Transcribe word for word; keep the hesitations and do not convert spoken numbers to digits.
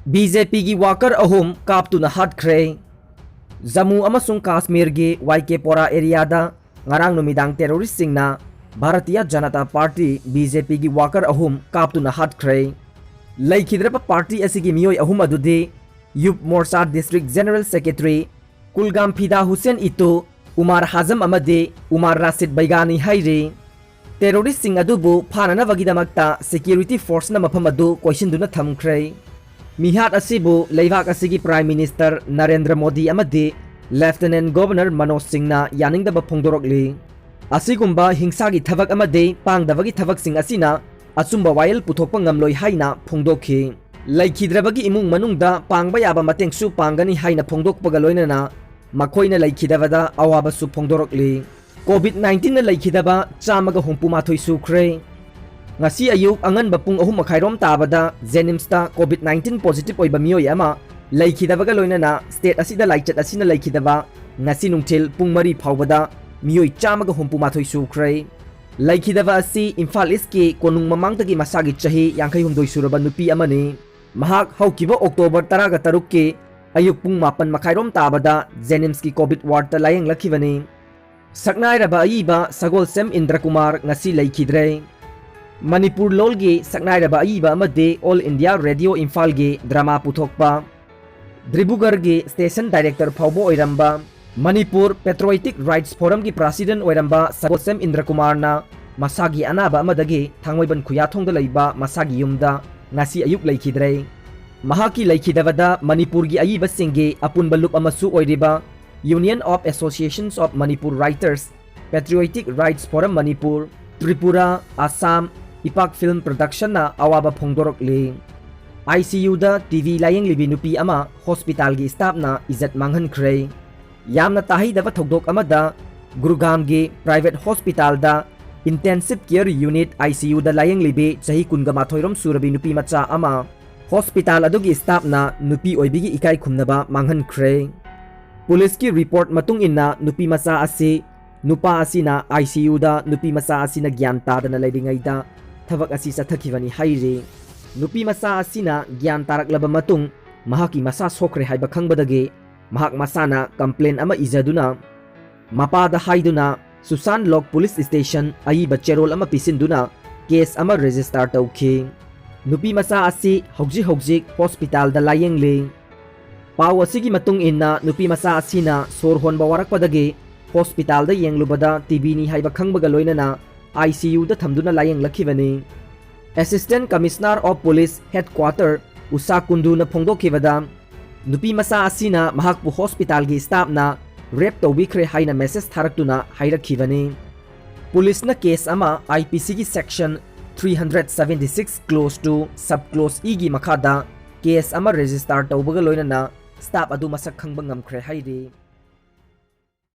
B J ꯄꯤꯒꯤ worker ꯑꯍꯨꯝ ꯀꯥꯞꯇꯨꯅ ꯍꯥꯠꯈ꯭ꯔꯦ꯫ ꯖꯝꯃꯨ ꯑꯃꯁꯨꯡ ꯀꯥꯁꯃꯤꯔꯒꯤ ꯋꯥꯏ ꯀꯦ ꯄꯣꯔꯥ ꯑꯦꯔꯤꯌꯥꯗ ꯉꯔꯥꯡ ꯅꯨꯃꯤꯗꯥꯡ ꯇꯦꯔꯣꯔꯤꯁꯁꯤꯡꯅ Bharatiya Janata party, B J ꯄꯤꯒꯤ ꯋꯥꯀꯔ ꯑꯍꯨꯝ ꯀꯥꯞꯇꯨꯅ ꯍꯥꯠꯈ꯭ꯔꯦ꯫ ꯂꯩꯈꯤꯗ꯭ꯔꯕ ꯄꯥꯔꯇꯤ ꯑꯁꯤꯒꯤ ꯃꯤꯑꯣꯏ ꯑꯍꯨꯝ ꯑꯗꯨꯗꯤ ꯌꯨꯕ ꯃꯣꯔꯆꯥ district general secretary Kulgam ꯐꯤꯗꯥ Hussain ꯏꯇꯨ, ꯎꯃꯥꯔ ꯍꯥꯖꯝ ꯑꯃꯗꯤ ꯎꯃꯥꯔ ꯔꯥꯁꯤꯗ ꯕꯩꯒꯥꯅꯤ ꯍꯥꯏꯔꯤ꯫ ꯇꯦꯔꯣꯔꯤꯁꯁꯤꯡ ꯑꯗꯨꯕꯨ ꯐꯥꯅꯅꯕꯒꯤꯗꯃꯛꯇ ꯁꯦꯀ꯭ꯌꯨꯔꯤꯇꯤ ꯐꯣꯔꯁꯅ ꯃꯐꯝ ꯑꯗꯨ ꯀꯣꯏꯁꯤꯟꯗꯨꯅ ꯊꯝꯈ꯭ꯔꯦ꯫ ꯃꯤꯍꯥꯠ ꯑꯁꯤꯕꯨ ꯂꯩꯕꯥꯛ ꯑꯁꯤꯒꯤ ꯄ꯭ꯔꯥꯏꯝ ꯃꯤꯅꯤꯁꯇꯔ ꯅꯔꯦꯟꯗ꯭ꯔ ꯃꯣꯗꯤ ꯑꯃꯗꯤ ꯂꯦꯐꯇꯤꯅꯦꯟꯠ ꯒꯣꯚꯔꯅꯔ ꯃꯅꯣꯖ ꯁꯤꯡꯅ ꯌꯥꯅꯤꯡꯗꯕ ꯐꯣꯡꯗꯣꯔꯛꯂꯤ꯫ ꯑꯁꯤꯒꯨꯝꯕ ꯍꯤꯡꯁꯥꯒꯤ ꯊꯕꯛ ꯑꯃꯗꯤ ꯄꯥꯡꯗꯕꯒꯤ ꯊꯕꯛꯁꯤꯡ ꯑꯁꯤꯅ ꯑꯆꯨꯝꯕ ꯋꯥꯌꯦꯜ ꯄꯨꯊꯣꯛꯄ ꯉꯝꯂꯣꯏ ꯍꯥꯏꯅ ꯐꯣꯡꯗꯣꯛꯈꯤ꯫ ꯂꯩꯈꯤꯗ꯭ꯔꯕꯒꯤ ꯏꯃꯨꯡ ꯃꯅꯨꯡꯗ ꯄꯥꯡꯕ ꯌꯥꯕ ꯃꯇꯦꯡꯁꯨ ꯄꯥꯡꯒꯅꯤ ꯍꯥꯏꯅ ꯐꯣꯡꯗꯣꯛꯄꯒ ꯂꯣꯏꯅꯅ ꯃꯈꯣꯏꯅ ꯂꯩꯈꯤꯗꯕꯗ ꯑꯋꯥꯕꯁꯨ ꯐꯣꯡꯗꯣꯔꯛꯂꯤ꯫ ꯀꯣꯚꯤꯗ ꯅꯥꯏꯟꯇꯤꯟꯅ ꯂꯩꯈꯤꯗꯕ ꯆꯥꯝꯃꯒ ꯍꯨꯝꯐꯨ ꯃꯥꯊꯣꯏ ꯁꯨꯈ꯭ꯔꯦ꯫ ꯉꯁꯤ ꯑꯌꯨꯛ ꯑꯉꯟꯕ ꯄꯨꯡ ꯑꯍꯨꯝ ꯃꯈꯥꯏꯔꯣꯝ ꯇꯥꯕꯗ ꯖꯦꯅꯤꯝꯁꯇ ꯀꯣꯚꯤꯗ ꯅꯥꯏꯟꯇꯤꯟ ꯄꯣꯖꯤꯇꯤꯚ ꯑꯣꯏꯕ ꯃꯤꯑꯣꯏ ꯑꯃ ꯂꯩꯈꯤꯗꯕꯒ ꯂꯣꯏꯅꯅ ꯁ꯭ꯇꯦꯠ ꯑꯁꯤꯗ ꯂꯥꯏꯆꯠ ꯑꯁꯤꯅ ꯂꯩꯈꯤꯗꯕ ꯉꯁꯤ ꯅꯨꯡꯊꯤꯜ ꯄꯨꯡ ꯃꯔꯤ ꯐꯥꯎꯕꯗ ꯃꯤꯑꯣꯏ ꯆꯥꯝꯃꯒ ꯍꯨꯝꯐꯨ ꯃꯥꯊꯣꯏ ꯁꯨꯈ꯭ꯔꯦ꯫ ꯂꯩꯈꯤꯗꯕ ꯑꯁꯤ ꯏꯝꯐꯥꯜ ꯏꯁꯀꯤ ꯀꯣꯅꯨꯡ ꯃꯃꯥꯡꯗꯒꯤ ꯃꯁꯥꯒꯤ ꯆꯍꯤ ꯌꯥꯡꯈꯩ ꯍꯨꯝꯗꯣꯏ ꯁꯨꯔꯕ ꯅꯨꯄꯤ ꯑꯃꯅꯤ꯫ ꯃꯍꯥꯛ ꯍꯧꯈꯤꯕ ꯑꯣꯛꯇꯣꯕꯔ ꯇꯔꯥꯒ ꯇꯔꯨꯛꯀꯤ ꯑꯌꯨꯛ ꯄꯨꯡ ꯃꯥꯄꯟ ꯃꯈꯥꯏꯔꯣꯝ ꯇꯥꯕꯗ ꯖꯦꯅꯤꯝꯁꯀꯤ ꯀꯣꯚꯤꯗ ꯋꯥꯔꯗꯇ ꯂꯥꯌꯦꯡꯂꯛꯈꯤꯕꯅꯤ꯫ ꯁꯛꯅꯥꯏꯔꯕ ꯑꯏꯕ ꯁꯒꯣꯜꯁꯦꯝ ꯏꯟꯗ꯭ꯔꯀꯨꯃꯥꯔ ꯉꯁꯤ ꯂꯩꯈꯤꯗ꯭ꯔꯦ꯫ ꯃꯅꯤꯄꯨꯔ ꯂꯣꯜꯒꯤ ꯁꯛꯅꯥꯏꯔꯕ ꯑꯏꯕ ꯑꯃꯗꯤ ꯑꯣꯜ ꯏꯟꯗꯤꯌꯥ ꯔꯦꯗꯤꯑꯣ ꯏꯝꯐꯥꯜꯒꯤ ꯗ꯭ꯔꯃꯥ ꯄꯨꯊꯣꯛꯄ, ꯗ꯭ꯔꯤꯕꯨꯒꯔꯒꯤ ꯁ꯭ꯇꯦꯁꯟ ꯗꯥꯏꯔꯦꯛꯇꯔ ꯐꯥꯎꯕ ꯑꯣꯏꯔꯝꯕ, ꯃꯅꯤꯄꯨꯔ ꯄꯦꯇ꯭ꯔꯣꯏꯇꯤꯛ ꯔꯥꯏꯠꯁ ꯐꯣꯔꯝꯒꯤ ꯄ꯭ꯔꯁꯤꯗꯦꯟꯠ ꯑꯣꯏꯔꯝꯕ ꯁꯒꯣꯜꯁꯦꯝ ꯏꯟꯗ꯭ꯔꯀꯨꯃꯥꯔꯅ ꯃꯁꯥꯒꯤ ꯑꯅꯥꯕ ꯑꯃꯗꯒꯤ ꯊꯥꯡꯃꯩꯕꯟ ꯈꯨꯌꯥꯊꯣꯡꯗ ꯂꯩꯕ ꯃꯁꯥꯒꯤ ꯌꯨꯝꯗ ꯉꯁꯤ ꯑꯌꯨꯛ ꯂꯩꯈꯤꯗ꯭ꯔꯦ꯫ ꯃꯍꯥꯛꯀꯤ ꯂꯩꯈꯤꯗꯕꯗ ꯃꯅꯤꯄꯨꯔꯒꯤ ꯑꯏꯕꯁꯤꯡꯒꯤ ꯑꯄꯨꯟꯕ ꯂꯨꯞ ꯑꯃꯁꯨ ꯑꯣꯏꯔꯤꯕ Union of Associations of Manipur Writers, Patriotic Rights Forum Manipur, Tripura, Assam, ꯏꯄꯥꯛ ꯐꯤꯜꯝ ꯄ꯭ꯔꯗꯛꯁꯟꯅ ꯑꯋꯥꯕ ꯐꯣꯡꯗꯣꯔꯛꯂꯤ꯫ ꯑꯥꯏ ꯁꯤ ꯌꯨꯗ ꯇꯤ ꯕꯤ ꯂꯥꯌꯦꯡꯂꯤꯕꯤ ꯅꯨꯄꯤ ꯑꯃ ꯍꯣꯁꯄꯤꯇꯥꯜꯒꯤ ꯁ꯭ꯇꯥꯐꯅ ꯏꯖꯠ ꯃꯥꯡꯍꯟꯈ꯭ꯔꯦ꯫ ꯌꯥꯝꯅ ꯇꯥꯍꯩꯗꯕ ꯊꯧꯗꯣꯛ ꯑꯃꯗ ꯒꯨꯔꯒꯥꯝꯒꯤ ꯄ꯭ꯔꯥꯏꯚꯦꯠ ꯍꯣꯁꯄꯤꯇꯥꯜꯗ ꯏꯟꯇꯦꯟꯁꯤꯚ ꯀꯦꯌꯔ ꯌꯨꯅꯤꯠ, ꯑꯥꯏ ꯁꯤ ꯌꯨꯗ ꯂꯥꯌꯦꯡꯂꯤꯕꯤ ꯆꯍꯤ ꯀꯨꯟꯒ ꯃꯥꯊꯣꯏꯔꯣꯝ ꯁꯨꯔꯕꯤ ꯅꯨꯄꯤ ꯃꯆꯥ ꯑꯃ ꯍꯣꯁꯄꯤꯇꯥꯜ ꯑꯗꯨꯒꯤ ꯁ꯭ꯇꯥꯐꯅ ꯅꯨꯄꯤ ꯑꯣꯏꯕꯤꯒꯤ ꯏꯀꯥꯏ ꯈꯨꯝꯅꯕ ꯃꯥꯡꯍꯟꯈ꯭ꯔꯦ꯫ ꯄꯨꯂꯤꯁꯀꯤ ꯔꯤꯄꯣꯔꯠ ꯃꯇꯨꯡ ꯏꯟꯅ ꯅꯨꯄꯤ ꯃꯆꯥ ꯑꯁꯤ ꯅꯨꯄꯥ ꯑꯁꯤꯅ ꯑꯥꯏ ꯁꯤ ꯌꯨꯗ ꯅꯨꯄꯤ ꯃꯆꯥ ꯑꯁꯤꯅ ꯒ꯭ꯌꯥꯟ ꯇꯥꯗꯅ ꯂꯩꯔꯤꯉꯩꯗ ꯊꯕꯛ ꯑꯁꯤ ꯆꯠꯊꯈꯤꯕꯅꯤ ꯍꯥꯏꯔꯤ꯫ ꯅꯨꯄꯤ ꯃꯆꯥ ꯑꯁꯤꯅ ꯒ꯭ꯌꯥꯟ ꯇꯥꯔꯛꯂꯕ ꯃꯇꯨꯡ, ꯃꯍꯥꯛꯀꯤ ꯃꯁꯥ ꯁꯣꯛꯈ꯭ꯔꯦ ꯍꯥꯏꯕ ꯈꯪꯕꯗꯒꯤ ꯃꯍꯥꯛ ꯃꯁꯥꯅ complaint ꯑꯃ ꯏꯖꯗꯨꯅ, ꯃꯄꯥꯗ ꯍꯥꯏꯗꯨꯅ ꯁꯨꯁꯥꯟ ꯂꯣꯛ ꯄꯨꯂꯤꯁ ꯁ꯭ꯇꯦꯁꯟ ꯑꯏꯕ ꯆꯦꯔꯣꯜ ꯑꯃ ꯄꯤꯁꯤꯟꯗꯨꯅ case ꯑꯃ register ꯇꯧꯈꯤ꯫ ꯅꯨꯄꯤ ꯃꯆꯥ ꯑꯁꯤ ꯍꯧꯖꯤꯛ ꯍꯧꯖꯤꯛ ꯍꯣꯁꯄꯤꯇꯥꯜꯗ ꯂꯥꯌꯦꯡꯂꯤ꯫ ꯄꯥꯎ ꯑꯁꯤꯒꯤ ꯃꯇꯨꯡ ꯏꯟꯅ, ꯅꯨꯄꯤ ꯃꯆꯥ ꯑꯁꯤꯅ ꯁꯣꯔ ꯍꯣꯟꯕ ꯋꯥꯔꯛꯄꯗꯒꯤ ꯍꯣꯁꯄꯤꯇꯥꯜꯗ ꯌꯦꯡꯂꯨꯕꯗ TBꯅꯤ ꯍꯥꯏꯕ ꯈꯪꯕꯒ ꯂꯣꯏꯅꯅ ICUꯗ ꯊꯝꯗꯨꯅ ꯂꯥꯌꯦꯡꯂꯛꯈꯤꯕꯅꯤ꯫ Assistant Commissioner of Police Headquarter ꯎꯁꯥ ꯀꯨꯟꯗꯨꯅ ꯐꯣꯡꯗꯣꯛꯈꯤꯕꯗ, ꯅꯨꯄꯤ ꯃꯆꯥ ꯑꯁꯤꯅ ꯃꯍꯥꯛꯄꯨ ꯍꯣꯁꯄꯤꯇꯥꯜꯒꯤ staffꯅ rape ꯇꯧꯕꯤꯈ꯭ꯔꯦ ꯍꯥꯏꯅ message ꯊꯥꯔꯛꯇꯨꯅ ꯍꯥꯏꯔꯛꯈꯤꯕꯅꯤ꯫ ꯄꯨꯂꯤꯁꯅ case ꯑꯃ IPCꯒꯤ section three hundred seventy six clause two sub clause Eꯒꯤ ꯃꯈꯥꯗ case ꯑꯃ register ꯇꯧꯕꯒ ꯂꯣꯏꯅꯅ staff ꯑꯗꯨ ꯃꯁꯛ ꯈꯪꯕ ꯉꯝꯈ꯭ꯔꯦ ꯍꯥꯏꯔꯤ꯫